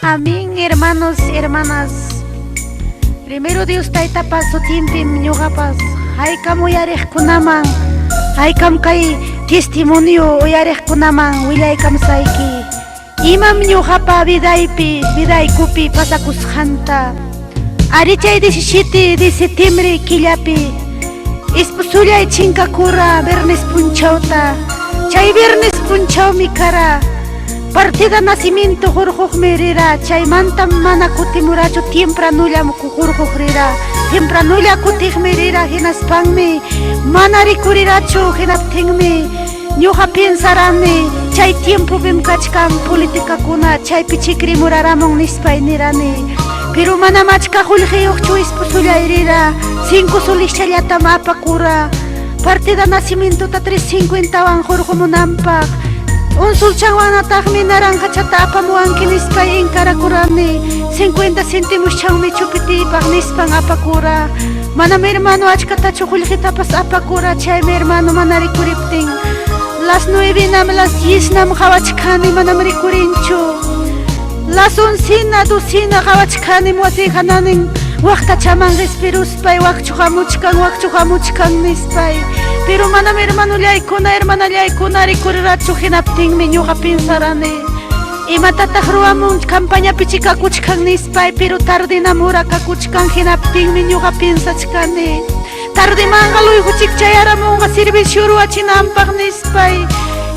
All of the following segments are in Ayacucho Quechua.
Amén, hermanos, hermanas. Primero Dios Taytapa sutinpim ñuqapas haykam uyariqkunaman, haykam kay testimonio uyariqkunaman willaykamsayki. Imam ñuqapa vidaypi, vidaykupi pasakusqanta. Ari chay 17 de septiembre killapi esposullay chinkakura viernes punchawta. Chay viernes punchawmi kara. Partida nacimiento hurquqmi rira, chaymantam mana kutimurachu tempranullam hurquq rira. Tempranulla kutiqmi rira hinaspanmi mana rikurirachu hinaptinmi ñuqa piensarani chay tiempopim kachkan politikakuna chaypi chikrimuraramun nispay nirani. Pero manam achka qullqiyuqchu esposullay rira, 5 solischallatam apakura. Partida nacimientota 3.50wan hurqumunanpaq. Un solchanwanataqmi naranjachata apamuwanki nispay enkarakurani. 50 céntimoschawmi chupitiypaq nispan apakura. Manam hermano achkatachu qullqitapas apakura, chaymi hermano mana rikuriptin. Las 9 nam, las 10 nam qawachkani, manam rikurinchu. Las 11 na, 12 na qawachkani wasiy hananin waqtachaman respiruspay wakchu hamuchkan, wakchu hamuchkan nispay. Pero manam hermanollaykuna, hermanallaykuna rikurirachu hinaptinmi ñuqa pensarani. Imatataq ruwamun campañapi chikakuchkan nispay, pero tardinam hora kakuchkan hinaptinmi ñuqa pensachkani. Tardimanqa luyhuchik chayaramunqa servicio ruwachinanpaq nispay.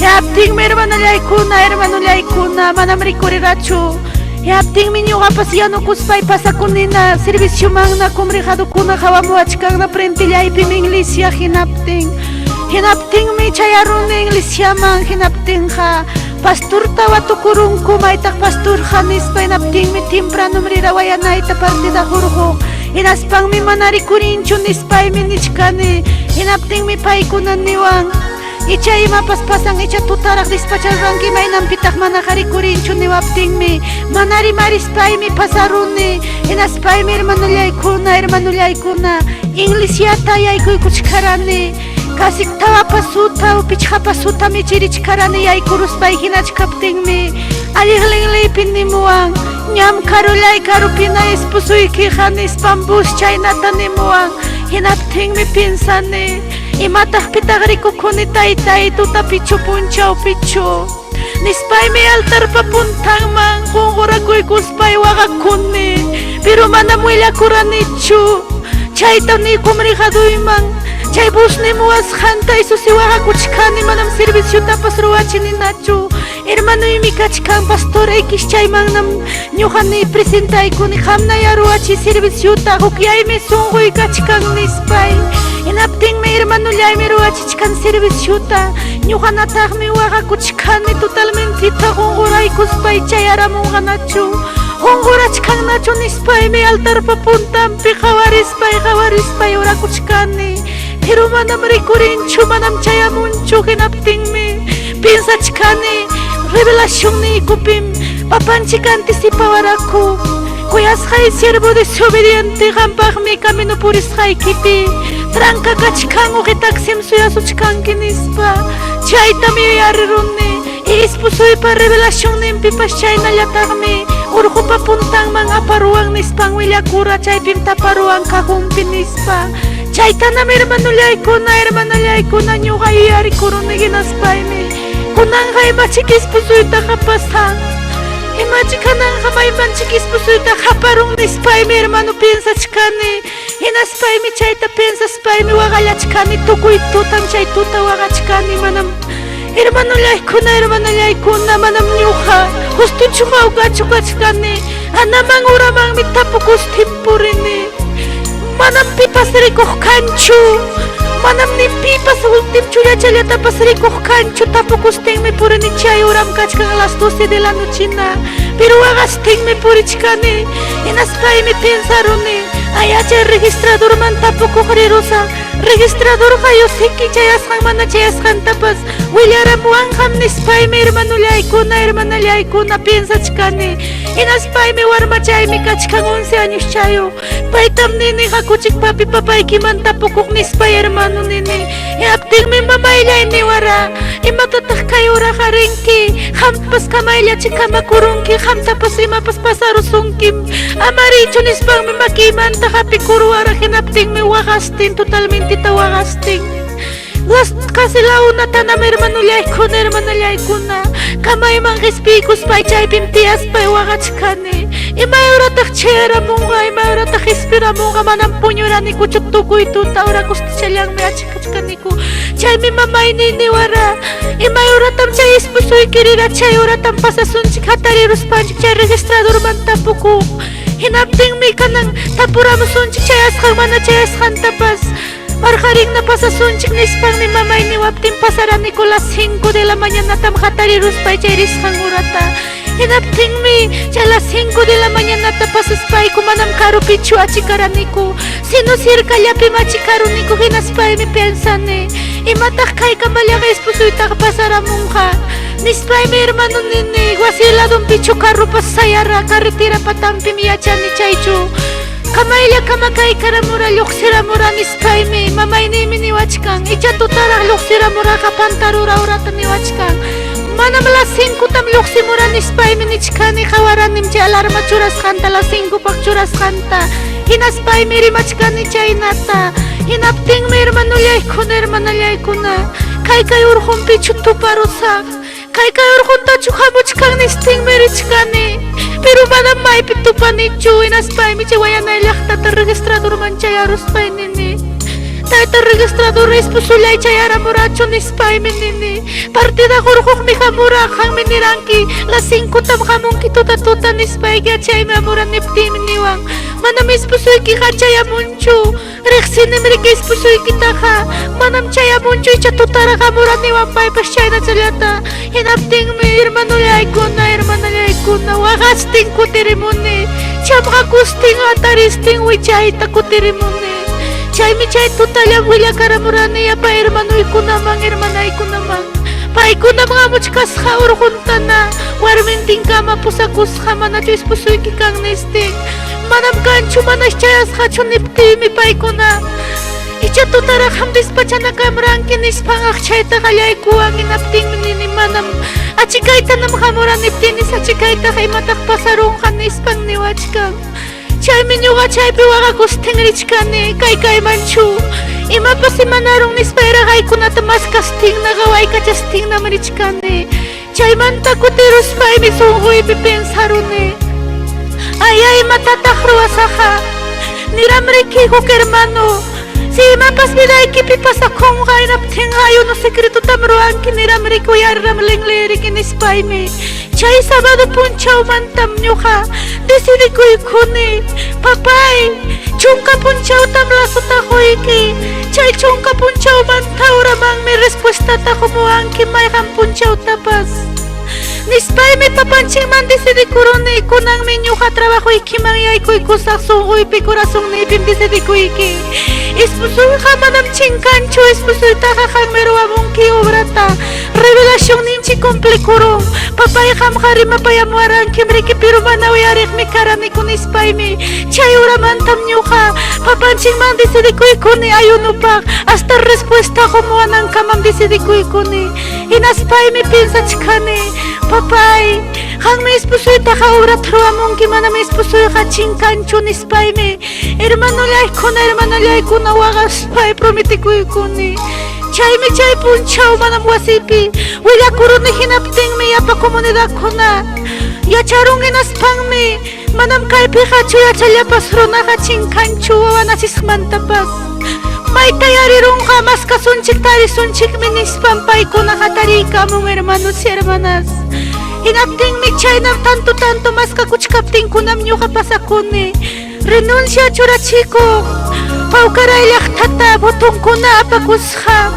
Hinaptinmi hermanallaykuna, hermanollaykuna manam rikurirachu. Hinaptinmi ñuqapas yanukuspay pasakunina serviciomanna cumrijadukuna qawamuwachkanna frentellaypim iglesia hinaptin. Hinaptinmi chayaruni iglesiaman hinaptinqa pastorta watukurunku maytaq pastorqa nispa hinaptinmi tempranum rira wayanayta partida hurquq. Hinaspanmi mana rikurinchu nispaymi nichkani. Hinaptinmi paykuna niwan icha imapas pasan icha tutaraq despacharunki maynanpitaq mana rikurinchu niwaptinmi mana rimarispaymi pasaruni. Hinaspaymi hermanollaykuna, hermanollaykuna iglesiata yaykuykuchkarani. Casi 4 pasuta o 5 pasuta michirichkarani yaykuruspay hinachkaptinmi alliq linliypi nimuwan ñam karullay karupina esposuykiqa nispan bus chaynata nimuwan. Hinaptinmi piensani imataq pitaq rikukuni taytay tutapichu punchawpichu nispaymi altarpa puntanman qunqurakuykuspay waqakuni pero manam willakuranichu chayta nikumrijaduyman chay bus nimuwasqanta isusi waqakuchkani manam serviciotapas ruwachininachu hermanuymi kachkan pastor X chaymannam ñuqani presentaykuni qamnaya ruwachi serviciota hukyaymi sunquy kachkan nispay hinaptinmi hermanollaymi ruwachichkan serviciota ñuqanataqmi waqakuchkani totalmentita qunquraykuspay chayaramunqanachu qunqurachkannachu nispaymi altarpa puntanpi qawarispay qawarispay orakuchkani pero manam rikurinchu manam chayamunchu hinaptinmi piensachkani revelacionniykupim papanchik anticipawaraku kuyasqay siervo desobediente qampaqmi camino purisqaykipi tranca kachkan uqi taxim suyasuchkanki nispa chaytam yuyariruni esposuypa revelacionninpipas chaynallataqmi urqupa puntanman aparuwan nispan willakura chaypim taparuwan cajonpi nispa chaytanam hermanollaykuna hermanallaykuna ñuqa yuyarikuruni hinaspaymi kunanqa imachik esposuytaqa pasan imachik kananqa maymanchik esposuytaqa aparun nispaymi hermano piensachkani hinaspaymi chayta piensaspaymi waqallachkani tukuy tutam chay tuta waqachkani manam hermanollaykuna hermanallaykuna manam ñuqa justuchu hawkachu kachkani anaman uramanmi tapukustin purini manam pipas rikuq kanchu manam ni pipas ultim chullachallatapas rikuq kanchu tapukustinmi purini chay uram kachkan las 12 de la nochina pero waqastinmi purichkani hinaspaymi piensaruni aya chay registradorman tapukuq rirusa registradorqa yusiki chayasqan mana chayasqantapas willaramuwanqam nispaymi hermanollaykuna hermanallaykuna piensachkani. Hinaspaymi warmachaymi kachkan 11 añoschayoq. Paytam nini hakuchik papi papaykiman tapukuq nispay hermano nini. Hinaptinmi mamaylay niwara, imatataq kay uraqa rinki? Qampas kamayllachi kamakurunki, qamtapas imapas pasarusunkim. Ama riychu nispanmi makiymanta hapikuruwara, hinaptinmi waqastin, totalmenteta waqastin. Las casi la unatanam hermanollaykuna, hermanallaykuna, kamayman qispiykuspay chaypim tiyaspay waqachkani. Imay horataq chayaramunqa, imay horataq qispiramunqa, manam puñuranikuchu tukuy tuta horakustachallanmi achikachkaniku. Chaymi mamayniy niwara, imay horatam chay esposoyki rira, chay horatam pasasunchik hatariruspanchik chay registradorman tapukuq. Hinaptinmi kanan tapuramusunchik chayasqan mana chayasqantapas. Marqarinna pasasunchik nispanmi mamay niwaptin pasaraniku las 5 de la mañanatam hatariruspay chay risqan horata. Hinaptinmi chay las 5 de la mañanata pasaspayku manam karupichu achikaraniku, sino cercallapim achikaruniku. Hinaspaymi pensani, imataq kaykamallaqa esposuytaqa pasaramunqa nispaymi hermano nini, wasi ladonpichu carropas sayara, carretera patanpim yachani chaychu. Kamaylla kamakaykaramura lluqsiramura nispaymi mamayniymi niwachkan, icha tutaraq lluqsiramuraqa pantarura horata niwachkan. Manam las 5tam lluqsimura nispaymi nichkani, qawaranim chay alarma churasqanta, las 5paq churasqanta. Hinaspaymi rimachkani chaynata. Hinaptinmi hermanollaykuna, hermanallaykuna, kay urqunpichu tuparusaq, kay urquntachu hamuchkan nistinmi richkani. Pero manam maypi tupanichu. Hinaspaymi chay Wayanay llaqtata registradorman chayaruspay nini, tayta registrador, esposollay chayaramurachu nispaymi nini. Partida hurquqmi hamura, qanmi niranki las 5tam hamunki tuta tuta nispayki, chaymi hamura niptinmi niwan, manam esposoykiqa chayamunchu, riqsinim riki esposoykitaqa, manam chayamunchu, icha tutaraq hamura niwan paypas chaynachallata. Hinaptinmi hermanollaykuna, hermanallaykuna, waqastin kutirimuni, chamqakustin hataristin wichayta kutirimuni. Chaymi chay tutallam willakaramurani yapa hermanoykunaman, hermanaykunaman. Paykunam hamuchkasqa urquntana warmintinkama pusakusqa, manachu esposoyki kan nistin. Manam kanchu, manash chayasqachu niptiymi paykuna, icha tutaraq ham despachanakamranki nispan aqchayta qallaykuwan. Hinaptinmi nini, manam, achikaytanam hamura niptinis, achikaytaqa imataq pasarunqa nispan niwachkan. Chaymi ñuqa chaypi waqakustin richkani, kay kaymanchu imapas imanarun nispayraq aykunata maskastinna qawaykachastinam richkani. Chaymanta kutiruspaymi sunquypi pensaruni, ay imatataq ruwasaqa, niramriki huk hermano, si imapas vidaykipi pasakunqa hinaptinqa ayuno secretotam ruwanki niramriki, uyariram linliriki nispaymi chay sábado punchawmantam ñuqa decidikuykuni, papay, 10 punchawtam lazota quyki, chay 10 punchawmanta uramanmi respuestata qumuwanki mayqan punchawtapas nispaymi papanchikman decidikuruni. Kunanmi ñuqa trabajoykiman yaykuykusaq, sunquypi corazonniypim decidikuyki, esposuyqa manam chinkanchu, esposuytaqa qanmi ruwamunki obrata, revelacionninchik cumplikurun, papay, qamqa rimapayamuwarankim riki, pero mana uyariqmi karaniku nispaymi chay horamantam ñuqa papanchikman decidikuykuni ayunupaq, hasta respuesta qumuwanankamam decidikuykuni. Hinaspaymi pensachkani, papay, qanmi esposuytaqa obrata ruwamunki, manam esposuyqa chinkanchu nispaymi hermanollaykuna, hermanallaykuna, waqaspay prometikuykuni. Chaymi chay punchaw manam wasipi willakuruni. Hinaptinmi yapa comunidadkuna yacharun. Hinaspanmi manam kaypiqa chuyachallapas runaqa chinkanchu wawa nasisqmantapas, mayta yarirunqa, maskasunchik, tarisunchikmi nispan paykuna hatariykamun, hermanos y hermanas. Hinaptinmi chaynam tanto tanto maskakuchkaptinkunam ñuqa pasakuni renuncia churachikuq Pawkaray llaqtata, votonkuna apakusqa,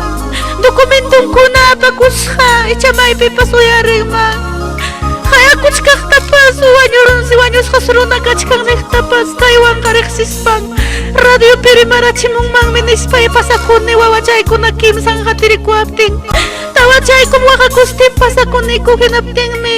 documentonkuna apakusqa, icha maypipas uyarinman qayakuchkaqtapas, wañurunsi, wañusqas runa kachkan niqtapas, kaywanqa riqsispan radiopi rimarachimunmanmi nispay pasakuni. Wawachaykuna kimsan qatirikuwaptin, tawachaykum waqakustin pasakuniku. Hinaptinmi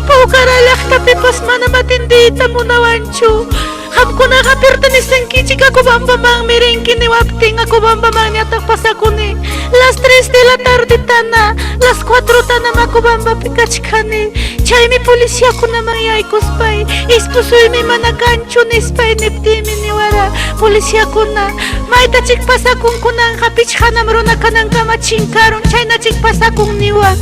Pawkara llaqtapipas manam atendiykuchu. hapiyta munawanchu. Qamkunaqa pertenecenkichik Acobambamanmi rinki niwaptin Acobambamanñataq pasakuni. Las tres de la tardetana, las cuatrotanam Acobambapi kachkani. Chaymi policiakunaman yaykuspay, esposuymi mana kanchu nispay niptiymi niwara policiakuna, maytachik pasakun kunanqa pichqanam runa kanankama chinkarun chaynachik pasakun niwan.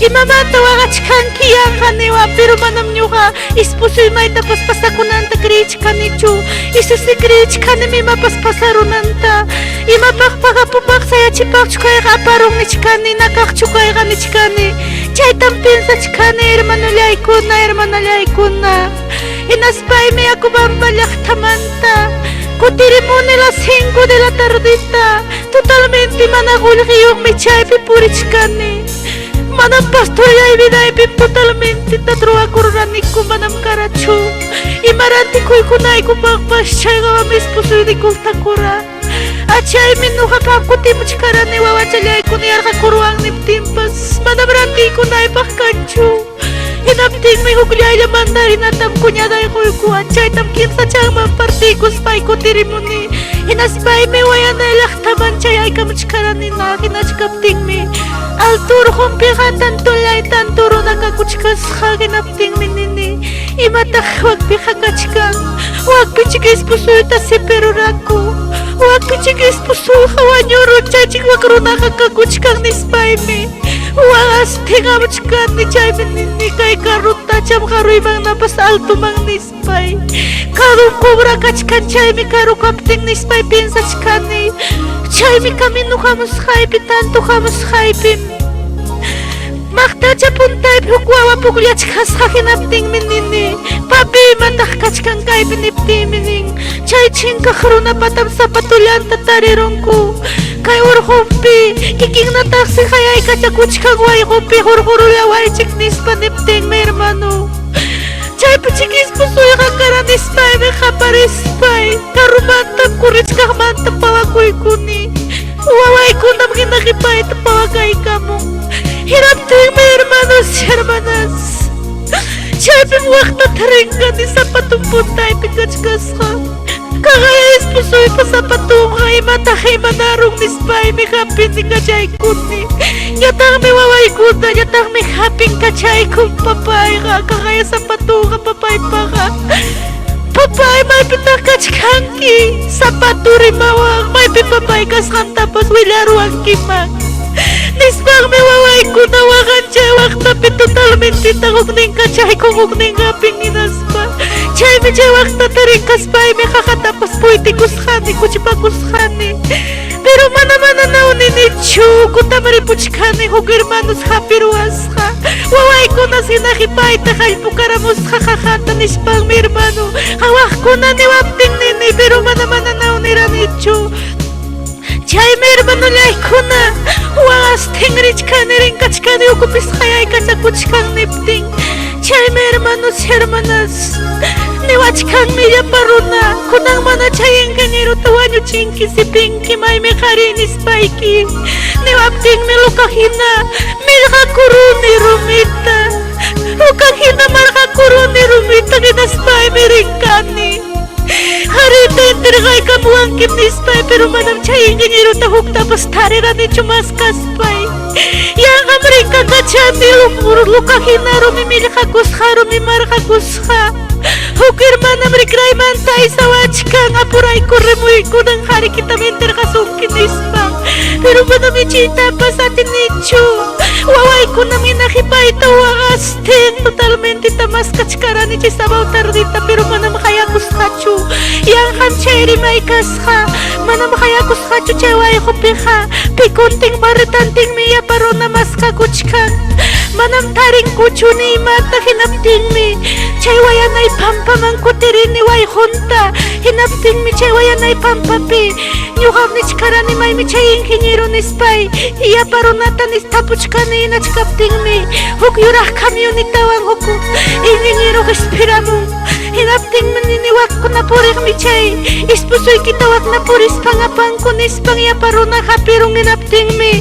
Imamanta waqachkanki yanqa niwan, pero manam ñuqa esposuy maytapas pasakunanta creechkanichu. Isusi creechkanim imapas pasarunanta. Imapaq pagapupaq sayachipaqchu kayqa aparun nichkani, nakaqchu kayqa nichkani. Chaytam piensachkani hermanollaykuna, hermanallaykuna. Hinaspaymi Acobamba llaqtamanta kutirimuni las cinco de la tardeta. Totalmente mana qullqiyuqmi chaypi purichkani. Manam pastoryay vidaypim totalmente tatruwakururaniku, manam karachu. Ima rantikuykunaykupaqpas chayqawam esposoynikulta qura. Achaymi ñuqaqa kutimuchkarani wawachallaykuna yarqakuruwan niptinpas manam rantiykunaypaq kanchu. Hinaptinmi hukllaylla mandarinatam cuñaday quykuwan, chaytam kimsachanman partiykuspay kutirimuni. Hinaspaymi wayanay llaqtaman chayaykamuchkaranina, hinachkaptinmi alto urqunpiqa tantollay tanto runa kakuchkasqa, hinaptinmi nini, imataq wakpiqa kachkan? Wakpichik esposuyta sipiruraku, wakpichik esposuyqa wañurun, chaychik wak runaqa kakuchkan nispaymi waqastin hamuchkani, chaymi nini kay carrotacham qaruymannapas altoman nispay. Karun cobra kachkan chaymi karu kaptin nispay piensachkani. Chaymi camino hamusqaypi tanto hamusqaypim maqtacha puntaypi huk wawa pukllachkasqa, hinaptinmi nini, papi imataq kachkan kaypi niptinmi nin, chay chinkaq runapatam zapatullanta tarirunku kay urqunpi, kikinnataqsi qayaykachakuchkan wayqupi hurqurullawaychik nispa niptinmi hermano. Chaypi chikisposuyqa kara nispaymi qaparispay karrumantam correchkaqmanta pawakuykuni. Wawaykunam hina qipayta pawakaykamun. Hinaptinmi hermanos, hermanas, chaypim waqtata rinkani zapatun puntaypi kachkasqa. Kaqaya esposuypa zapatunqa imataq imanarun nispaymi hapini kachaykuni. Ñataqmi wawaykuna, ñataqmi hapin kachaykun papayqa, kaqaya zapatunqa papaypaqa. Papay, maypitaq kachkanki? Zapatu rimawan, maypi papay kasqantapas willaruwankiman. Nispanmi wawaykuna waqan chay waqtapi totalmente huknin kachaykun huknin hapin hinaspa. Chaymi chay waqtata rinkaspaymi qaqatapas puytikusqani, kuchipakusqani. Pero mana mana nawninichu, kutam ripuchkani huk hermanos hapiruwasqa. Wawaykunas hina qipayta hallpukaramusqa qaqata nispanmi hermano hawaqkuna niwaptin nini, pero mana mana nawniranichu. Chaymi hermanollaykuna waqastin richkani rinkachkani ukupis qayaykachakuchkan niptin. Chaymi hermanos, hermanas, niwachkanmi llapa runa, kunan mana chay ingenierota wañuchinki sipinki maymi qari nispayki. Niwaptinmi loca hina millqakuruni rumita. Loca hina marqakuruni rumita hinaspaymi rinkani. Qarita enterqaykamuwankim nispay, pero manam chay ingenierota huktapas tariranichu maskaspay. Yanqam rinkakachani loca hina rumi millqakusqa, rumi marqakusqa. Huk hermanam rikraymanta aysawachkan apurayku rimuykunan qarikitam enterqasunki nispa. Pero manam ichiytapas atinichu. Wawaykunam hina qipayta waqastin totalmente maskachkarani chay sábado tardita, pero manam qayakusqachu. Yanqam chay rimay kasqa. Manam qayakusqachu chay wayqupiqa. Pikuntin barretantinmi yapa runa maskakuchkan. Manam tarinkuchu ni imata hinaptinmi chay wayanay pampaman kutirini wayqunta. Hinaptinmi chay wayanay pampapi ñuqam nichkarani maymi chay ingeniero nispay yapa runata tapuchkani hinachkaptinmi huk yuraq camionetawan huk ingeniero qishpiramun. Hinaptinmi nini wakkuna puriqmi chay esposoykita wakna purispan apanku nispan yapa runa hapirun hinaptinmi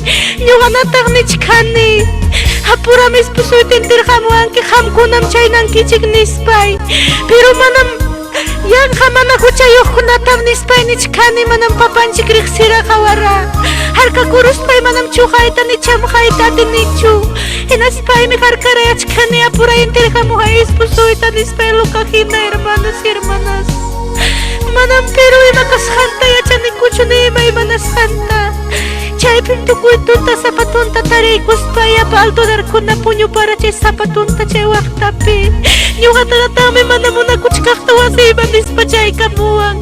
ñuqanataq nichkani. Apuram esposoyta enterqamuwanki qamkunam chaynankichik nispay. Pero manam yanqa mana huchayuqkunatam nispay nichkani manam papanchik riqsira qawara. Harkakuruspay manam chuqayta ni chamqayta atinichu. Hinaspaymi harkarayachkani apuray enterqamuway esposoyta nispay loca hina hermanos y hermanas. Manam pero ima kasqanta yachanikuchu ni ima imanasqanta. Chaypim tukuy tuta zapatonta tariykuspa yapa altodarkuna puñupara chay zapatonta chay waqtapi. Ñuqatarataqmi mana munakuchkaqta wasiyman nispa chaykamuwan.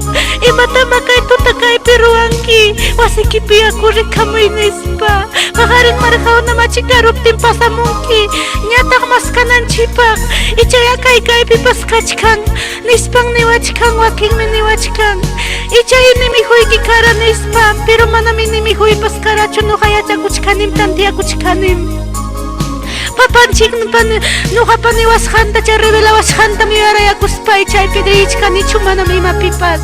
Imatama kay tuta kaypi ruwanki? Wasikipi yaku rikamuy nispa. Paqarin marqawna machikaruptin pasamunki. Ñataq maskananchikpaq. Ichaya kay kaypipas kachkan. Nispan niwachkan, wakinmi niwachkan. Icha enemiguyki kara nispa, pero manam enemiguypas karachu ñuqa yachakuchkanim, tantiakuchkanim. Papanchikpa ñuqapa niwasqanta chay revelawasqantam yuyarayakuspay chaypi richkanichu manam imapipas.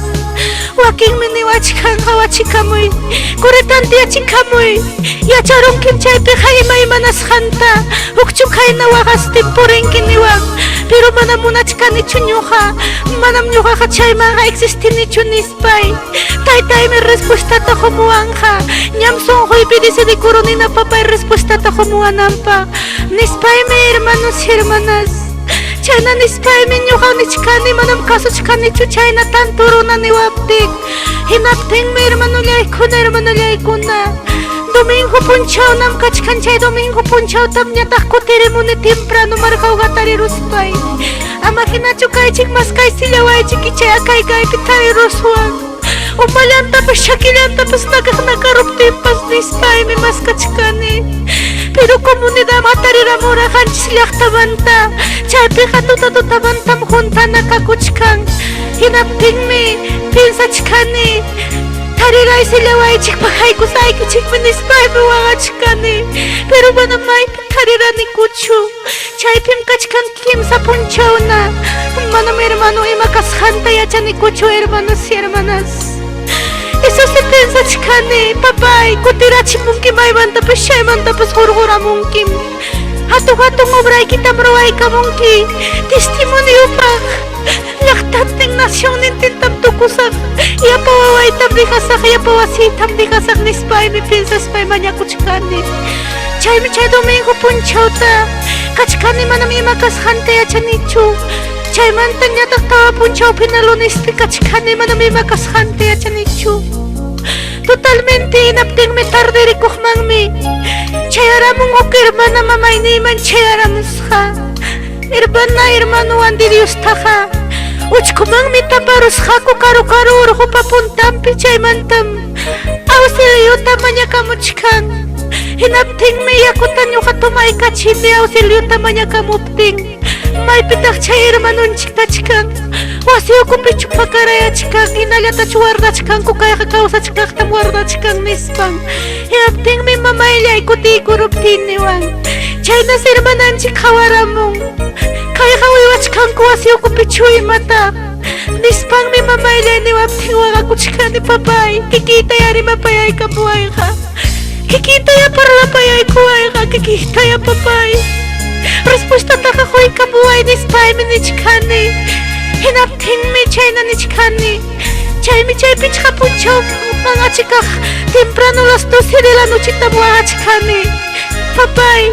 Wakinmi niwachkan qawachikamuy, kuri tantiachikamuy. Yacharunkim chaypiqa imaymanasqanta, hukchu khayna waqastin purinki niwan. Pero manam munachkanichu ñuqa, manam ñuqaqa chaymanqa existinichu nispay. Taytaymi respuestata qumuwanqa, ñam sunquypi decidikurunina papay respuestata qumuwananpaq. Nispaymi hermanos y hermanas. Chayna nispaymi ñuqa nichkani manam kasuchkanichu chayna tanto runa niwaptin. Hinaptinmi hermanollaykuna, hermanollaykuna. Domingo punchawnam kachkan chay domingo punchawtam ñataq kutirimuni temprano marqawqa tariruspay. Ama hinachu kaychik maskaysillawaychik ichaya kay kaypi tariruswan. Umallantapas chakillantapas nakaq nakaruptinpas nispaymi maskachkani. Pero comunidad hatariramura qanchis llaqtamanta. Chaypiqa tuta tutamantam juntana kakuchkan. Hinaptinmi piensachkani tariraysilawaychik paqaykusaykichikmi nispaymi waqachkani. Pero manam maypi tariranikuchu. Chaypim kachkan kimsa punchawna. Manam hermano ima kasqanta yachanikuchu hermanos y hermanas. Eso sí piensachkani, papay, kutirachimunki maymantapas chaymantapas hurquramunkim. Hatun hatun obraykitam ruwaykamunki testimoniopaq. Llaqtantin nacionnintintam tukusaq. Yapa wawaytam dejasaq, yapa wasiytam dejasaq nispaymi piensaspay mañakuchkani. Chaymi chay domingo punchawta kachkani manam ima kasqanta yachanichu. Chaymanta ñataq tawa punchawpina lunespi kachkani manam ima kasqanta yachanichu. Totalmente hinaptinmi tarde rikuqmanmi chayaramun huk hermana mamayniyman chayaramusqa. Hermana hermanowan de Diostaqa uchkumanmi taparusqaku karu karu urqupa puntanpi chaymantam auxiliota mañakamuchkan. Hinaptinmi yakuta ñuqa tomaykachini auxiliota mañakamuptin. Maypitaq chay hermanonchik kachkan? Wasi ukupichu pakarayachkan, hinallatachu guardachkanku kayqa kawsachkaqtam guardachkan nispan. Hinaptinmi mamaylay kutiykuruptin niwan. Chaynas hermananchik qhawaramun. Kayqa uywachkanku wasi ukupichu imata. Nispanmi mamaylay niwaptin waqakuchkani papay. Kikiytaya rimapayaykamuwayqa. Kikiytaya parlapayaykuwayqa. Kikiytaya papay. Respuestataqa quykamuway nispaymi nichkani. Hinaptinmi chayna nichkani. Chaymi chay pichqa punchawman achikaq temprano las 12 de la nochetam waqachkani. Papay,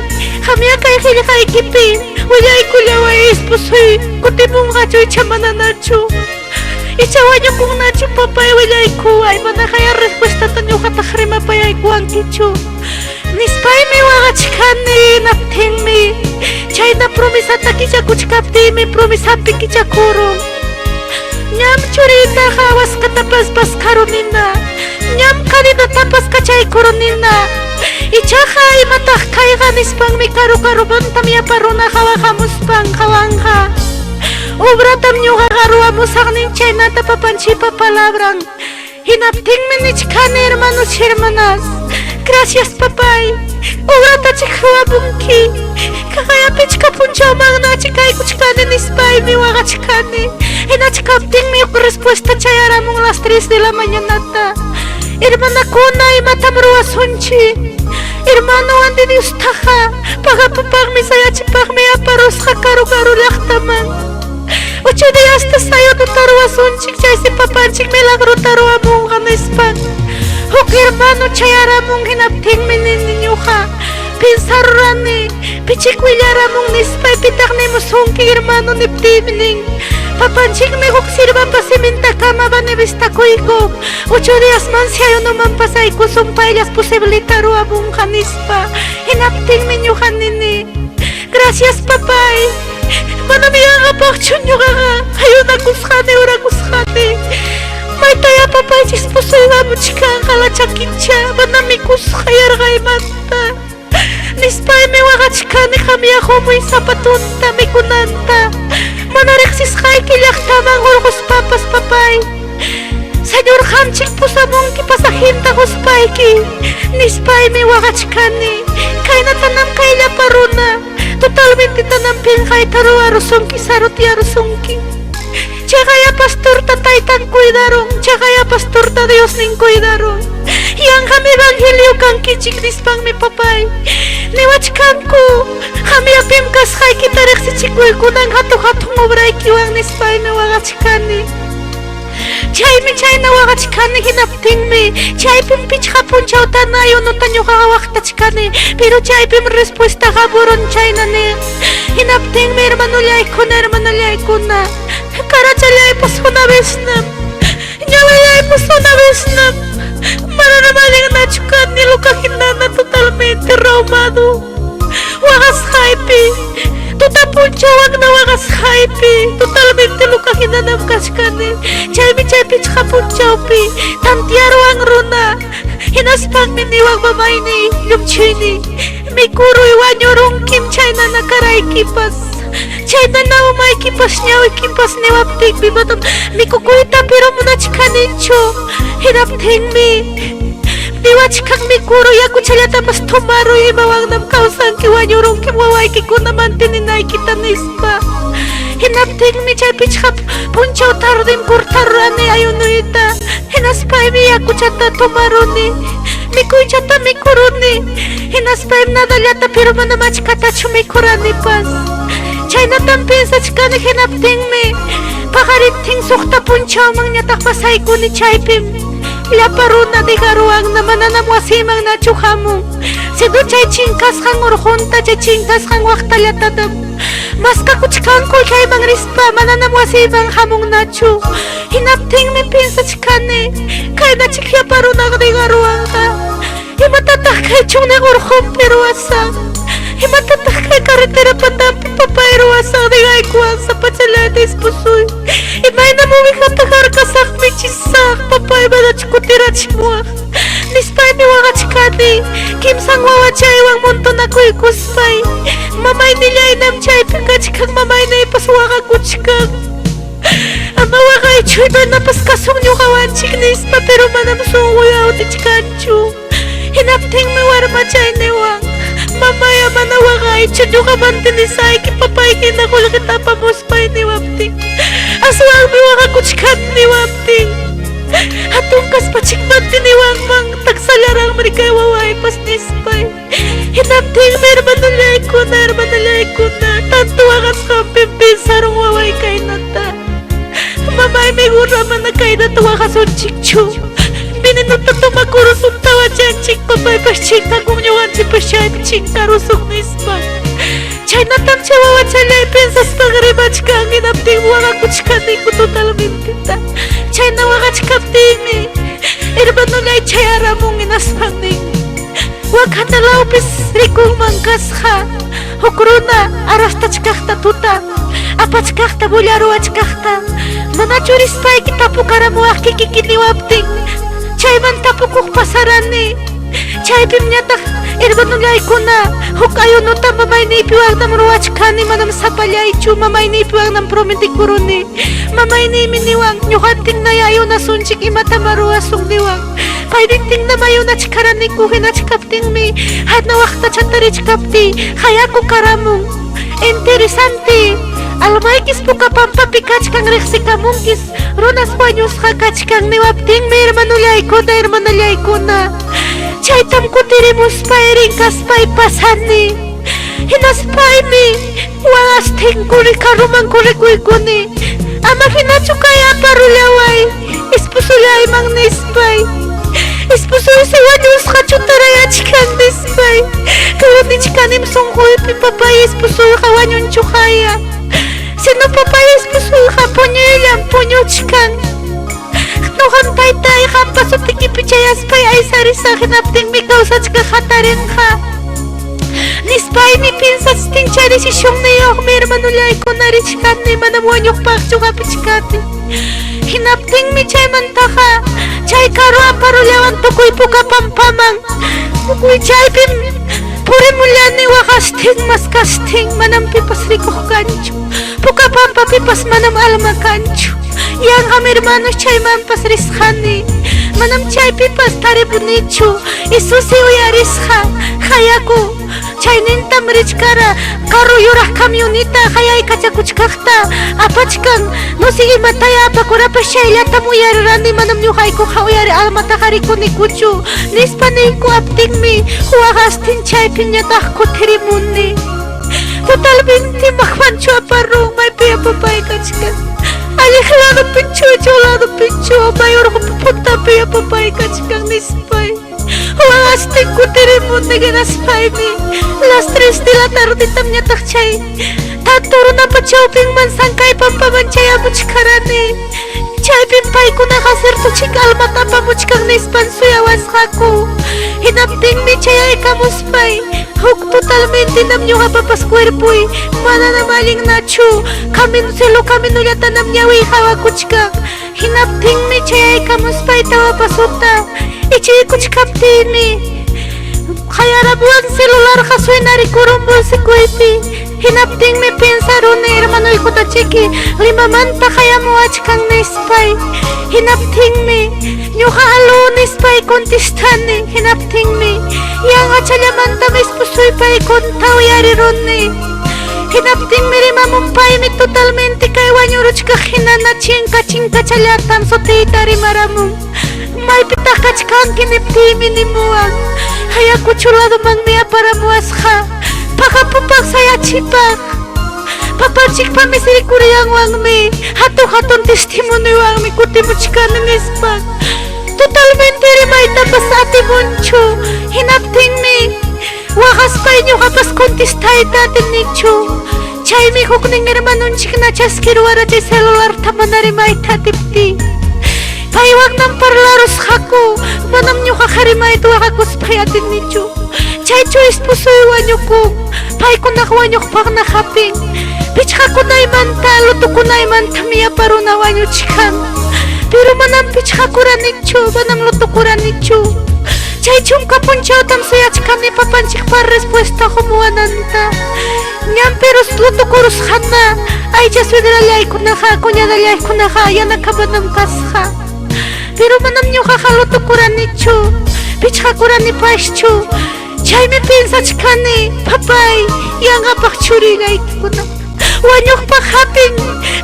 qamya kay qillqaykipi willaykullaway esposoy kutimunqachu icha mananachu. Icha wañukunnachu papay willaykuway manaqaya respuestata ñuqataq rimapayaykuwankichu. Nispaymi waqachkani hinaptinmi chayna promesata kichakuchkaptiymi promesapi kichakurun. Ñam churiytaqa waskatapas paskarunina. Ñam cadenatapas kachaykurunina. Ichaqa imataq kayqa nispanmi karu karumantam yapa runa qawaqamuspan qawanqa. Obratam ñuqaqa ruwamusaq chaynata papanchikpa palabran. Hinaptinmi nichkani hermanos y hermanas. Gracias papay. Obratachik ruwamunki. Kaqaya pichqa punchawmanna achikaykuchkani nispaymi waqachkani. Hinachkaptinmi huk respuesta chayaramun las 3 de la mañanata. Hermanakuna, imatam ruwasunchik? Hermano Andy Diostaqa pagapupaqmi sayachipaqmi aparusqa karu karu llaqtaman. Ocho diasta sayunuta ruwasunchik, chaysi papanchik milagrota ruwamunqa nispan. Huk hermano chayaramun hinaptinmi nini ñuqa pensarurani pichik willaramun nispay pitaq nimusunki hermano niptiymi nin papanchikmi huk sirvapa simintakama vanevistakuyku ocho diasmansi ayunoman pasaykusun payllas posibleta ruwamunqa nispa hinaptinmi ñuqa nini gracias papay manam yanqapaqchu ñuqaqa ayunakusqani orakusqani maytaya papaychik esposoywamuchkanqa lachakincha mana mikusqa yarqaymanta nispaymi waqachkani qamya qumuy zapatunta mikunanta mana riqsisqayki llaqtaman hurquspapas papay Señor qamchik pusamunki pasajinta quspayki nispaymi waqachkani kaynatanam kay llapa runa totalmente tanam pinqayta ruwarusunki sarutyarusunki chaqaya pastorta taytan cuidarun chaqaya pastorta Diosnin cuidarun yanqam evangelio kankichik nispanmi papay niwachkanku qamyapim kasqaykita riqsichikuykunan hatu hatun obraykiwan nispaymi waqachkani chaymi chayna waqachkani hinaptinmi chaypim pichqa punchawtana ayunuta ñuqaqa waqtachkani pero chaypim respuesta hamurun chayna nin hinaptinmi hermanollaykuna hermanollaykuna karachallaypas una veznam ñawillaypas una veznam mananam allinnachu kani loca hinana totalmente traumado waqasqaypi tuta punchawakna waqasqaypi totalmente loca hinanam kachkani chaymi chay pichqa punchawpi tantiaruwan runa hinaspanmi niwan mamayni llumchuyni mikuruy wañurunkim chaynana karaykipas chaynana umaykipas ñawikipas niwaptinmi manam mikukuyta pero munachkanichu hinaptinmi niwachkan mikuruy yakuchallatapas tomaruy imawannam kawsanki wañurunkim wawaykikuna manteninaykita nispa hinaptinmi chay pichqa punchaw tardim cortarurani ayunuyta hinaspaymi yakuchata tomaruni mikuychata mikuruni hinaspaymi nadallata pero manam achkatachu mikuranipas chaynatam pensachkani hinaptinmi paqariptin suqta punchawman ñataq pasaykuni chaypim llapa runa dejaruwanna mananam wasiymannachu hamun sino chay chinkasqan urqunta chay chinkasqan waqtallatatam maskakuchkanku chayman rispa mananam wasiyman hamunnachu hinaptinmi pensachkani kaynachik llapa runaq dejaruwanqa imatataq kay chunniq urqunpi ruwasaq imatataq kay carretera patampi papay ruwasaq dejaykuwan sapachallayta esposoy imaynam ovejata harkasaq michisaq papay manachu kutirachimuwaq nispaymi waqachkani kimsan wawachaywan montonakuykuspay mamaynillaynam chaypi kachkan mamayniypas waqakuchkan ama waqaychu imaynapas kasun ñuqawanchik nispa pero manam sunquy awtichkanchu hinaptinmi warmachay niwan mamaya mana waqaychu ñuqa mantenisayki papay hina qullqita apamuspay niwaptin aswanmi waqakuchkani niwaptin hatun kaspachik manteniwanman taksallaraqmi kay wawaypas nispay hinaptinmi hermanollaykuna hermanollaykuna tanto waqasqanpim pensarun waway kaynata mamaymi gurra mana kaynata waqasunchikchu venenota tomakurusun tawachanchik papaypas chinkakun ñuqanchikpas chaypi chinkarusun nispa chaynatam chay wawachallay pensaspan rimachkan hinaptin waqakuchkaniku totalmenteta chayna waqachkaptinmi hermanollay chayaramun hinaspan nin wakana lawpis rikunman kasqa huk runa arrastachkaqta tuta apachkaqta bullaruwachkaqta manachu rispayki tapukaramuwaq kikiki niwaptin chayman tapukuq pasarani chaypim ñataq hermanollaykuna huk ayunuta mamayniypiwaqnam ruwachkani manam sapallaychu mamayniypiwaqnam prometikuruni mamayniymi niwan ñuqantinnaya ayunasunchik imatama ruwasun niwan paynintinnam ayunachkaraniku hinachkaptinmi hana waqtachata richkaptiy hayaku karamun interesante. Almaykis Pukapampapi kachkan riqsikamunkis runas wañusqa kachkan niwaptinmi hermanullaykuna hermanallaykuna chaytam kutirimuspay rinkaspay pasani hinaspaymi waqastin carruman corrikuykuni ama hinachu kay aparullaway esposollayman nispay esposoysi wañusqa chutarayachkan nispay pero nichkanim sunquypi papay esposoyqa wañunchuqaya sino papay esposoyqa puñuyllam puñuchkan ñuqam taytay qampa sutikipi chayaspay aysarisaq hinaptinmi kawsachkaq hatarinqa nispaymi piensastin chay decisionniyuqmi hermanullaykuna richkani manam wañuqpaqchu hapichkani hinaptinmi chaymantaqa chay carro aparullawan tukuy Pukapampaman tukuy chaypim purimullani waqastin maskastin manam pipas rikuq kanchu Pukapampapipas manam alma kanchu yanqam hermanos chaymanpas risqani manam chaypipas taripunichu Isusi uyarisqa hayaku chaynintam richkara carro yuraq camioneta hayaykachakuchkaqta apachkan no sé imataya apakurapas chayllatam uyarirani manam ñuqaykuqa uyari almataqa rikunikuchu nispa niykuwaptinmi waqastin chaypiñataq kutirimuni totalmente maqmanchu aparun maypi papay kachkan alliq ladopichu ichuq ladopichu may urqupa puntapi papay kachkan nispay waqastin kutirimuni hinaspaymi las 3 de la tardetam ñataq chay tanto runapa chawpinman Sankaypampaman chayamuchkarani chaypim paykunaqa ciertochik almata apamuchkan nispan suyawasqaku hinaptinmi chayaykamuspay huk totalmente nam ñuqapapas cuerpoy mananam allinnachu camino cielo caminullatanam ñawiy hawakuchkan hinaptinmi chayaykamuspay tawapasuta ichiykuchkaptiymi qayaramuwan celularqa suenarikurun bolsikuypi hinaptinmi pensaruni hermanoykutachiki Limamanta qayamuwachkan nispay hinaptinmi ñuqa aló nispay contestani hinaptinmi yanqachallamantam esposoypay kunta uyariruni hinaptinmi rimamun paymi totalmente kay wañuruchkaq hinana chinka chinkachallatam sutiyta rimaramun maypitaq kachkanki niptiymi nimuwan Ayacucho ladomanmi aparamuwasqa paqapupaq sayachipaq papanchikpa misericordianwanmi hatun hatun testimoniowanmi kutimuchkani nispa totalmente rimaytapas atimunchu hinaptinmi waqaspay ñuqapas contestayta atinichu chaymi huknin hermanunchikna chaskiruwara chay celularta mana rimayta atiptiy paywanñam parlarusqaku manam ñuqaqa rimayta waqakuspay atinichu chaychu esposoy wañukun paykunaqa wañuqpaqna hapin pichqakunaymanta lutokunaymantam yapa runa wañuchkan pero manam pichqakuranichu manam lutokuranichu chay chunka punchawtam suyachkani papanchikpa respuesta qumuwananta ñam pero lutokurusqana aycha suegrallaykunaqa cuñadallaykunaqa yanakamanam kasqa pero manam ñuqaqa lutokuranichu pichqakuranipaschu chaymi pensachkani papay yanqapaq churillaykikuna wañuqpaq hapin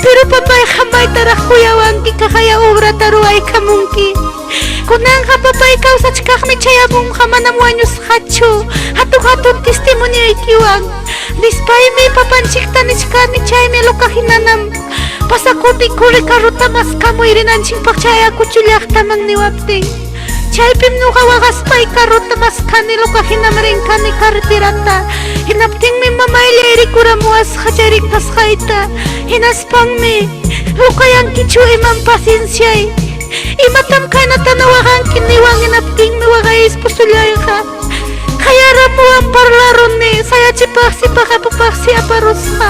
pero papay maytaraq kuyawanki kaqaya obrata ruwaykamunki kunanqa papay kawsachkaqmi chayamunqa manam wañusqachu hatun hatun testimonioykiwan nispaymi papanchikta nichkani chaymi loca hinanam pasakuni corre carrota maskamuy rinanchikpaq chay Ayacucho llaqtaman niwaptin chaypim ñuqa waqaspay carrota maskani loca hinam rinkani carreterata hinaptinmi mamayllay rikuramuwasqa chay rinkasqayta hinaspanmi luqayankichu imam pacienciay imatam kaynatana waqanki niwan hinaptinmi waqay esposollayqa qayaramuwan parlaruni sayachipaqsi paqapupaqsi aparusqa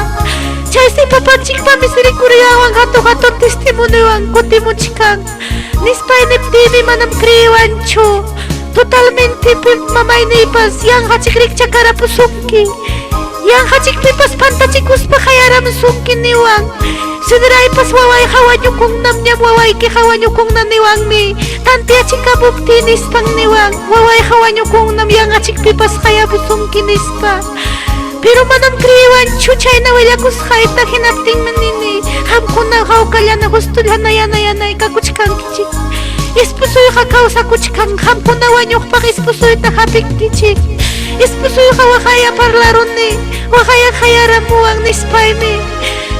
chaysi papanchikpa misericordiawan hatun hatun testimoniowan kutimuchkan nispay niptiymi manam creewanchu totalmente mamayniypas yanqachik rikchakarapusunki yanqachikpipas pantachikuspa qayaramusunki niwan suegraypas wawayqa wañukunnam ñam wawaykiqa wañukunna niwanmi tanteachikamuptiy nispan niwan wawayqa wañukunnam yanqachikpipas qayamusunki nispa. Pero manam creewanchu chayna willakusqayta hinaptinmi nini qamkuna hawkallana gustollana yana yanay kakuchkankichik. Esposoyqa kawsakuchkan qamkuna wañuqpaq esposoyta hapinkichik. Esposoyqa waqaya parlaruni, waqaya qayaramuwan nispaymi.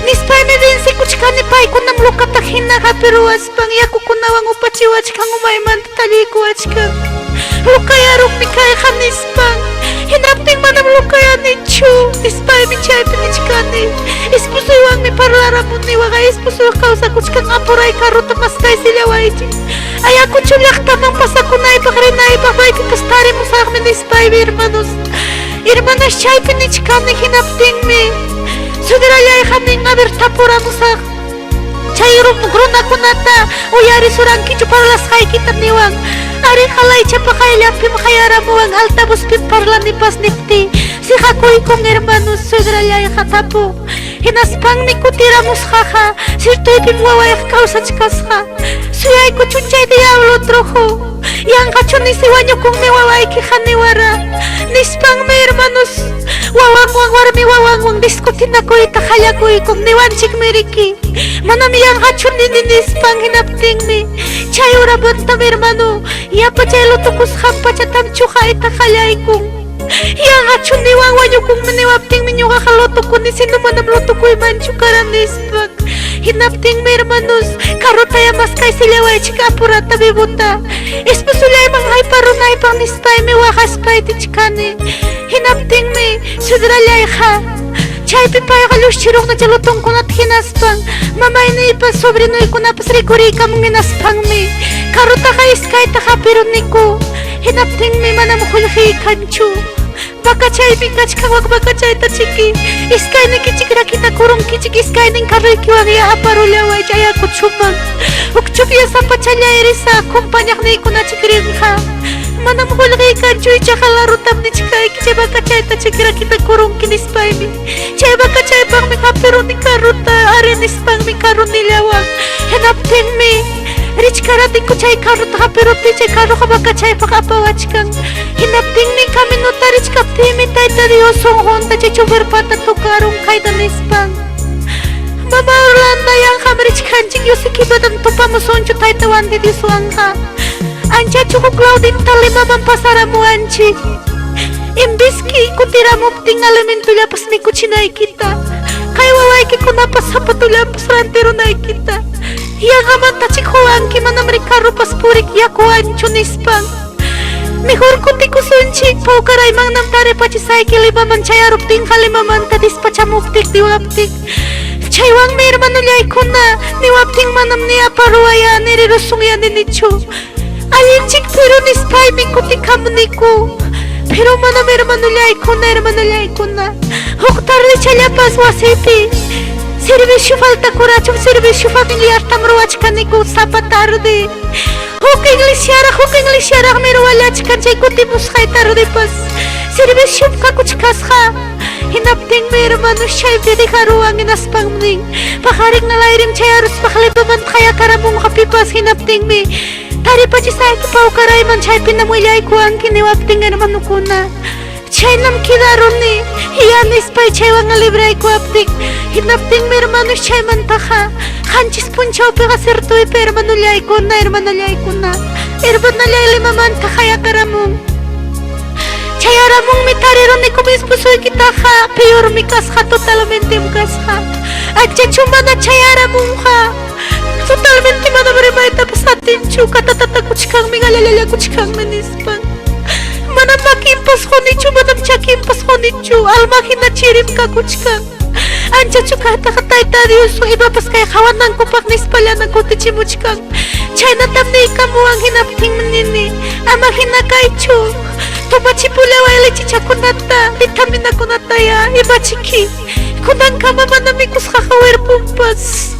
Nispaymi vencekuchkani paykunam locata hina hapiruwaspan yakukunawan upachiwachkan umaymanta talliykuwachkan. Locayarunmi kayqa nispan. Hinaptin manam locayanichu nispaymi chaypi nichkani. Esposoywanmi parlaramuni waqay esposoy kawsakuchkan apuray carrota maskaysillawaychik. Ayacucho llaqtaman pasakunaypaq rinaypaq maypipas tarimusaqmi nispaymi hermanos. Hermanas chaypi nichkani hinaptinmi suegrallayqa nin a ver tapuramusaq. Chay runakunata uyarisurankichu parlasqaykita niwan. Ari qalaychapa qayllanpim qayaramuwan altavozpim parlanipas niptiy. Siqakuykun hermanos suegrallayqa tapun. Hinaspanmi kutiramusqaqa sirtuypim wawayqa kawsachkasqa. Suyaykuchun chay diablo trojo. Yanqachu nisi wañukunmi wawaykiqa niwara. Nispanmi hermanos wawanwan warmi wawanwan discutinakuyta qallakuykun niwanchikmi riki. Manam yanqachu nini nispan hinaptinmi chay horamantam hermano yapa chay lutokusqan pachatam chuqayta qallaykun. Yanqachu niwan wañukunmi niwaptinmi ñuqaqa lotokuni sino manam lotokuymanchu karan nispan. Hinaptinmi hermanos carrotaya maskaysillawaychik apurata vivuta. Esposollayman hayparunaypaq nispaymi waqaspay tichkani. Hinaptinmi suegrallayqa chaypi payqa lluqchiruqna chay lotonkunata hinaspan mamayniypas sobrinuykunapas rikuriykamun hinaspanmi carrotaqa iskayta hapiruniku. Hinaptinmi manam qullqiy kanchu. Vacachaymi kachkan wak vacachayta chiki. Iskaynikichik rakinakurunkichik iskaynin carroykiwanya aparullaway Ayacuchoman. Huk chupya sapachallay risaq compañaqniykunachik rinqa. Manam qullqiy kanchu ichaqa larutam nichkayki chay vacachayta chiki rakinakurunki nispaymi. Chay vacachaypaqmi hapiruni carrota ari nispanmi carronillawan. Hinaptinmi richkaraniku chay carrota hapiruptiy chay carroqa vacachaypaq apawachkan. Hinaptinmi caminota richkaptiymi Tayta Dios sunqunta chay choferpata tocarun kayta nispan. Mama Orlando yanqam richkanchik Yosiki manam tupamusunchu Tayta Juan de Dioswanqa. Anchachu huk lawdinta Limaman pasaramuwanchik. Enviski kutiramuptin alimentollapas mikuchinaykita. Kay wawaykikunapas zapatollanpas rantirunaykita. Yanqamantachik quwanki manam ri carropas purik yakuwanchu nispan. Mejor kutikusunchik Pawkaraymanñam taripachisayki Limaman chayaruptinqa Limamanta despachamuptik niwaptin. Chaywanmi hermanollaykuna niwaptin manam ni aparuwaya ni rirusunya ninichu. Allinchik pero nispaymi kutikamuniku. Pero manam hermanollaykuna hermanallaykuna huk tardechallapas wasipi servicio faltakurachum servicio familiartam ruwachkaniku sapa tarde. Huk iglesiaraq huk iglesiaraqmi ruwallachkan chay kutimusqay tardepas serviciom kakuchkasqa. Hinaptinmi hermanos chaypi dejaruwan hinaspanmi nin paqarin alayrim chayaruspaq Limamanta qayakaramunqa pipas hinaptinmi taripachisayki Pawkarayman chaypinam willaykuwanki niwaptin hermanokuna. Chaynam quedaruni ya nispay chaywan libraykuwaptin. Hinaptinmi hermanos chaymantaqa qanchis punchawpiqa sirtuypi hermanollaykuna hermanallaykuna hermanallay Limamanta qayakaramun. Chayaramunmi tarirunikum esposoykitaqa peormi kasqa totalmentem kasqa. Anchachu mana chayaramunqa. Totalmente manam rimaytapas atinchu katatatakuchkanmi gallallallakachkanmi nispan. Manam makinpas qunichu manam chakinpas qunichu alma hina chirim kakuchkan. Anchachu kaytaqa Tayta Dios imapas kay qawanankupaq nispallana kutichimuchkan. Chaynatam niykamuwan hinaptinmi nini ama hina kaychu. Tomachipullaway lechichakunata vitaminakunataya imachiki. Kunankama mana mikusqaqa werpunpas.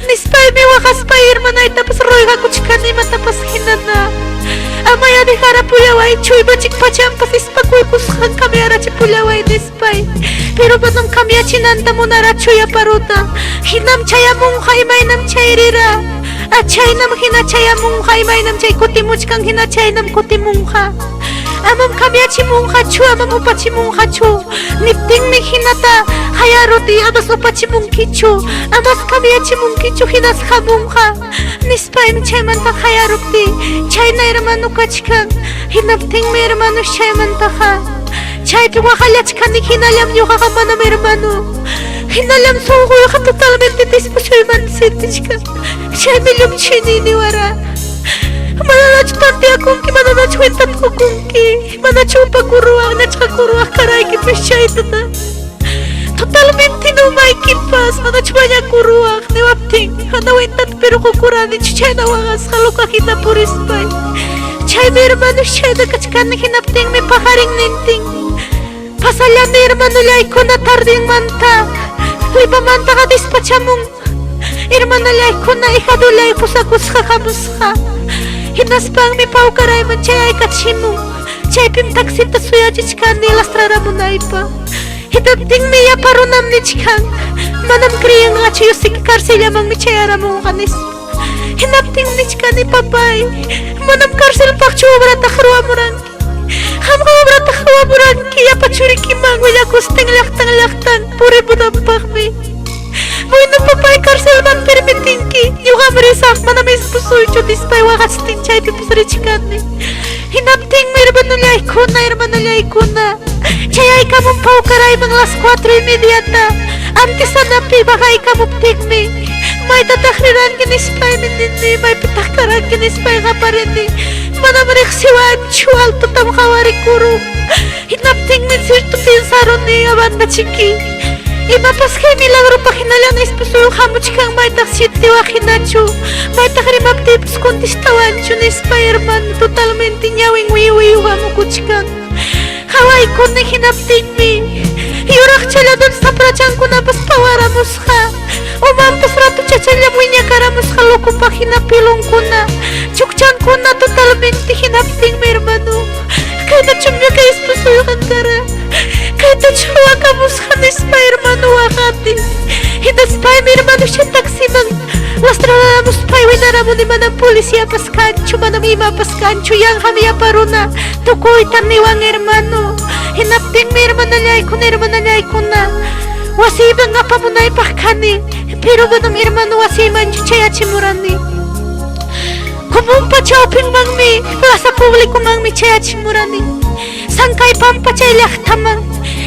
Nispaymi waqaspay hermanaytapas ruegakuchkani imatapas hinana. Amaya dejarapuyawaychu imachik pachanpas ispakuykusqan cambiarachipullaway nispay. Pero manam cambiachinanta munarachu yaparuta. Hinam chayamunqa imaynam chay rira. Achaynam hina chayamunqa imaynam chay kutimuchkan hina chaynam kutimunqa. Amam cambiachimunqachu, amam upachimunqachu. Niptinmi hinata qayaruti amas upachimunkichu, amas cambiachimunkichu hinas hamunqa. Nispaymi chaymanta qayarupti chayna hermano kachkan. Hinaptinmi hermanos chaymantaqa chaypi waqallachkani hinallam ñuqaqa manam hermano. Hinallam sunquyqa totalmente dispusoymanta sentichkan. Chaymi llumchuyniy niwara. Mananachu tanteakunki, mananachu cuentata qukunki, manachu upakuruwaq, ñachqakuruwaq karaykipis chaytata. Totalmente umaykipas manachu mañakuruwaq niwaptin, mana cuentata pero qukuranichu chayna waqasqa loca hina purispay. Chaymi hermanos chayna kachkani hinaptinmi paqarinnintin. Pasallani hermanollaykuna tardinmanta Limamantaqa despachamun. Hermanallaykuna hijadullay pusakusqa hamusqa. Hinaspanmi pawkarayman chayaykachimun. Chaypim taxita suyachichkani lastraramunaypaq. Hinaptinmi yapa runam nichkan, manam creyenqachu yosiki carcellamanmi chayaramunqa nispa. Hinaptin nichkani, papay, manam carcelpaqchu obrataqa ruwamuranki. Qamqa obrataqa ruwamuranki yapa churikiman willakustin llaqtan llaqtan purimunanpaqmi. Bueno, papay, carcelman permitinki, ñuqam risaq, manam esposoychu nispay waqastin chaypipas richkani. Hinaptinmi hermanollaykuna, hermanollaykuna, chayaykamun pawkarayman las 4:30ta, antisanapi bajaykamuptinmi, maytataq riranki nispaymi nini, maypitaq karanki nispay qaparini, manam riqsiwanchu, altotam qawarikurun. Hinaptinmi cierto pensaruni abandachiki. Imapas kay milagropaq hinallan esposoy hamuchkan maytaq sietiwaq hinachu, maytaq rimaptiypas contestawanchu nispay hermano totalmente ñawin wiwiyu hamukuchkan. Qawaykuni hinaptinmi yuraqchallanam saprachankunapas pawaramusqa, umanpas ratuchachallam wiñakaramusqa locopaq hina pelonkuna, chukchankuna totalmente hinaptinmi hermano kaynachum ñuqa esposoyqa kara, kaytachu ruwakamusqa nispa hermano waqani. Hinaspaymi hermano chay taximan lastraramuspay winaramuni manam policiapas kanchu, manam imapas kanchu, yanqam yapa runa tukuyta niwan hermano. Hinaptinmi hermanallaykuna, hermanallaykuna, wasiyman apamunaypaq kani, pero manam hermano wasiymanchu chayachimurani. Comunpa chawpinmanmi, plaza publicomanmi chayachimurani. Sankay pampa chay llaqtaman.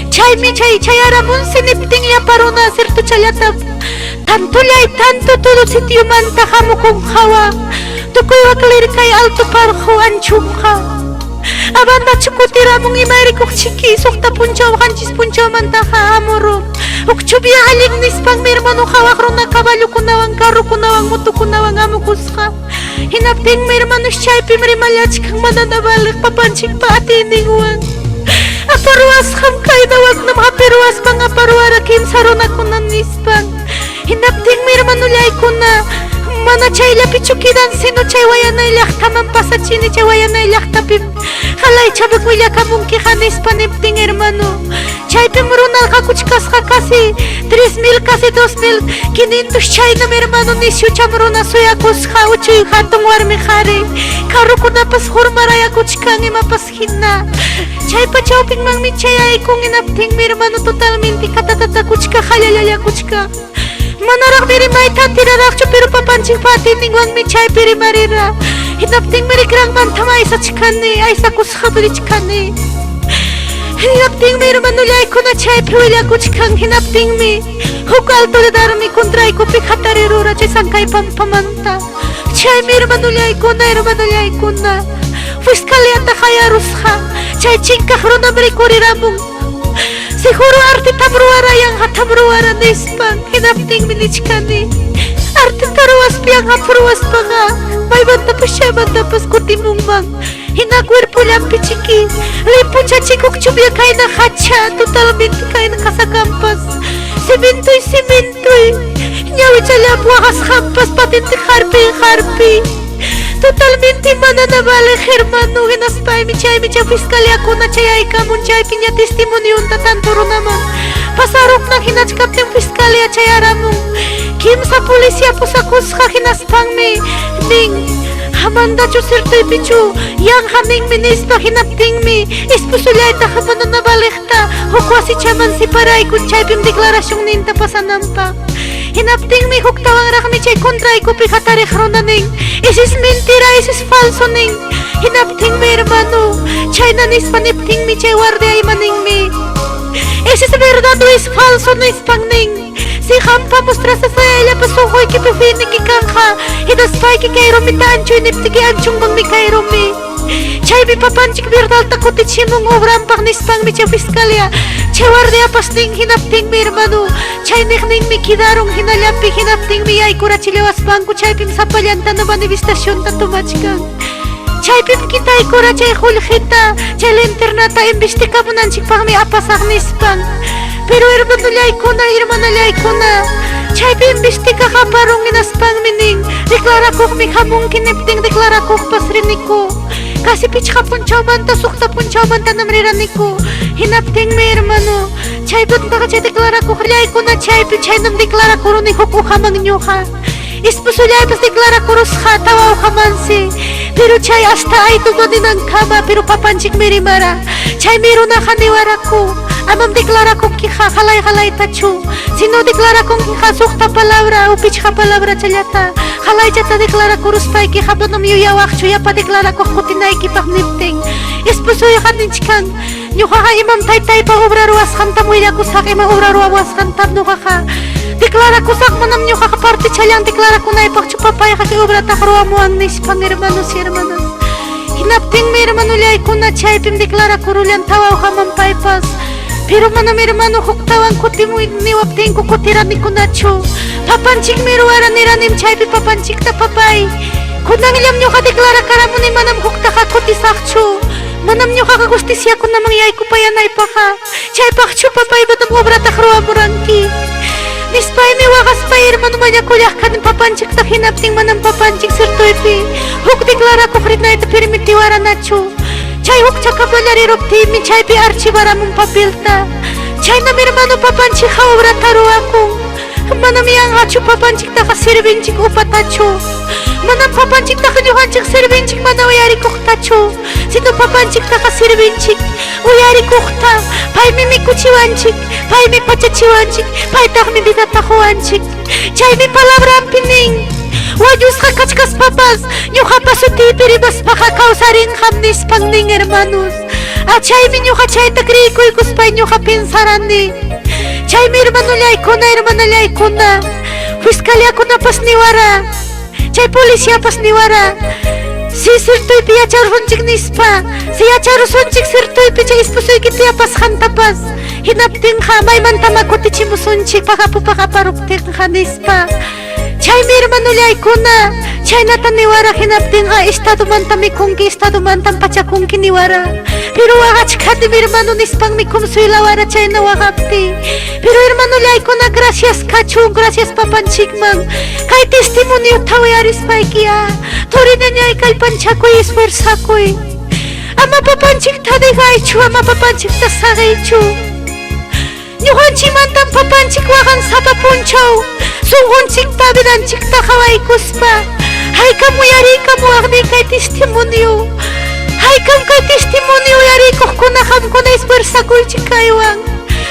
Chaymi chay chayaramunsi niptin llapa runa ciertochallatam tantollay tanto todo sitiomanta hamukunqawa tukuy waklirkay alto parqu anchunqa. Abandachu kutiramun imayrikuqchiki suqta punchaw qanchis punchawmantaqa hamurun. Huk chubya allin nispanmi hermano qawaq runa caballokunawan carrokunawan motokunawan hamukusqa. Hinaptinmi hermanos chaypim rimallachkan manana valeq papanchikpa atiyninwan. Aparuwasqam kayna waknam hapiruwaspan aparuwara kimsa runakuna nispan. Hinaptinmi hermanollaykuna mana chayllapichu quedan sino chay wayanay llaqtaman pasachini chay wayanay llaqtapim halaychaman willakamunkiqa nispa niptin hermano. Chaypim runa hakuchkasqa casi 3000 casi 2500 chaynam hermano nisyucham runa suyakusqa uchuy hatun warmi qhari carrokunapas hurmarayakuchkan imapas hina. Chaypa chawpinmanmi chayaykun hinaptinmi hermano totalmente katatatakuchka hallallallakuchka. Manaraqmi rimayta atiraraqchu pero papanchikpa atiyninwanmi chaypi rimarira. Hinaptinmi rikranmantam aysachkani, aysakusqam richkani. Hinaptinmi hermanollaykuna chaypi willakuchkan hinaptinmi huk autoridadmi contraykupi hatarirura chay Sankay pampamanta. Chaymi hermanollaykuna, hermanollaykuna fiscaliata qayarusqa chay chinkaq runam rikuriramun. Seguro artetam ruwara yanqatam ruwara nispan hinaptinmi nichkani. Arteta ruwaspa yanqap ruwaspaqa maymantapas chaymantapas kutimunman. Hina cuerpollanpi chiki limpuchachikuq chubya kayna hacha totalmente kayna qasakampas. Cementoy cementoy ñawichallam waqasqanpas patente harpiy harpiy. Totalmente manana valeq hermano hinaspaymi chaymi chay fiscaliakuna chayaykamun chaypiña testimonionta tanto runaman pasarupman hinachkaptin fiscalia chayaramun kimsa policía pusakusqa hinaspanmi nin. Yanqamantachu sirtuypichu yanqa ninmi nispa hinaptinmi esposollaytaqa manana valeqta huk wasichaman separaykun chaypim declaracionninta pasananpaq. Hinaptinmi huktawanraqmi chay contraykupi hatariq runa nin, Ese es mentira, ese es falso nin. Hinaptinmi hermano, chayna nispa niptinmi chay guardia ima ninmi, Ese es verdad o es falso nispan nin. Si qampa mostrasasayallapa sunquykipi fiyniki kanqa, hinaspayki kay rumita anchuy niptiki anchunmanmi kay rumi. Chaymi papanchik verdadta kutichimun obranpaq nispanmi chay fiscalia chay guardiapas nin hinaptinmi hermano chay niqninmi quedaron hinallapi hinaptinmi yaykurachillawaspanku chaypim sapallantana manifestacionta tomachkan. Chaypim quitaykura chay qullqita, chay linternata investigamunanchikpaqmi apasaq nispan. Pero hermanollaykuna, hermanallaykuna, chaypi investigaq aparun hinaspanmi nin, declarakuqmi hamunki niptin declarakuqpas riniku. Casi pichqa punchawmanta, suqta punchawmantanam riraniku. Hinaptinmi hermano, chaypuntaqa chay declarakuqllaykuna chaypi chaynam declarakuruni huk ujaman ñuqa. Esposollaypas declarakurusqa tawa ujamansi, pero chay hasta aytuma ninankama, pero papanchikmi rimara. Chaymi runaqa niwaraku, amam declarakunkiqa qalay qalaytachu, sino declarakunkiqa suqta palabra o pichqa palabrachallata. Qalaychata declarakuruspaykiqa manam yuyawaqchu yapa declarakuq kutinaykipaq niptin. Esposoyqa nichkan, Ñuqaqa imam taytaypa obra ruwasqantam willakusaq, ima obra ruwawasqantam ñuqaqa declarakusaq, manam ñuqaqa partichallan declarakunaypaqchu papayqa kay obrataqa ruwamuwan nispan, hermanos y hermanas. Hinaptinmi hermanollaykuna chaypim declarakurullan tawa ujaman paypas. Pero manam hermano huktawan kutimuy niwaptinku kutiranikunachu. Papanchikmi ruwara niranim chaypi papanchikta papay. Kunanllam ñuqa declarakaramuni manam huktaqa kutisaqchu. Manam ñuqaqa justiciakunaman yaykupayanaypaqqa, chaypaqchu papay manam obrataq ruwamuranki. Nispaymi waqaspay hermano mañakullaq kani papanchikta hinaptin manam papanchik sirtuypi huk declarakuq rinayta permitiwaranachu. Chay huk chakamalla riruptiymi chaypi archivaramun papelta. Chaynam hermano papanchikqa obrata ruwakun. Manam yanqachu papanchiktaqa servinchik upatachu. Manam papanchiktaqa ñuqanchik servinchik mana uyarikuqtachu. Sino papanchiktaqa servinchik uyarikuqta. Paymi mikuchiwanchik, paymi pachachiwanchik, paytaqmi vidata quwanchik. Chaymi palabranpi nin, wañusqa kachkaspapas ñuqapa sutiypi rimaspaqa kawsarinqam nispan nin, hermanos. Ah, chaymi ñuqa chayta creykuykuspay ñuqa pensarani. Chaymi hermanollaykuna, hermanallaykuna, fiscaliakunapas niwara, chay policiapas niwara, si sirtuypi yacharusunchik nispa, si yacharusunchik sirtuypi chay esposoyki tiyapasqantapas, hinaptinqa maymantama kutichimusunchik pagapupaq aparuptinqa nispa. Chaymi hermanollaykuna chaynata niwara hinaptinqa estadomanta mikunki, estadomantam pachakunki niwara. Pero waqachkanim hermano nispanmi consuelawara chayna waqapti. Pero hermanollaykuna gracias kachun, gracias papanchikman. Kay testimoniota uyarispaykiya turi ñañay kallpanchakuy, esfuerzakuy. Ama papanchikta dejaychu, ama papanchikta saqiychu. Ñuqanchikmantam papanchik waqan sapa punchaw sunqunchikta vidanchikta qawaykuspa. Haykam uyariykamuwaqniy kay testimonio. Haykam kay testimonio uyariykuqkuna qamkuna esfuerzakuychik kaywan.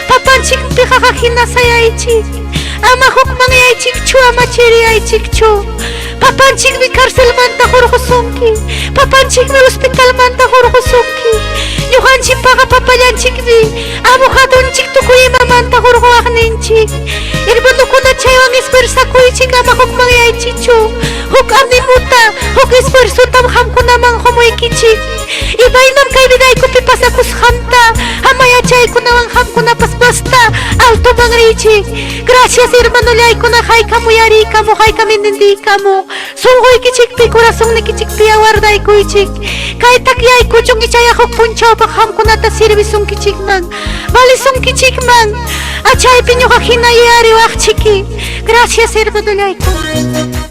Papanchikpi qaqa hina sayaychik. Ama hukmanyaychikchu, ama chiriyaychikchu. Papanchikmi carcelmanta hurqusunki. Papanchikmi hospitalmanta hurqusunki. Ñuqanchikpaqa papallanchikmi abogadonchik tukuy imamanta hurquwaqninchik. Hermanokuna chaywan esfuerzakuychik ama hukmanyaychikchu. Huk animuta, huk esfuerzotam qamkunaman qumuykichik. Imaynam kay vidaykupi pasakusqanta ama yachaykunawan qamkunapas masta altoman riychik. Gracias hermanollaykuna haykam uyariykamu, haykam entendiykamu. Sunquykichikpi, corazonnikichikpi aguardaykuychik. Kay takyaykuchun ichaya huk punchawpaq qamkunata servisunkichikman, valesunkichikman. Achaypi ñuqa hina yuyariwaqchiki. Gracias hermanollaykuna.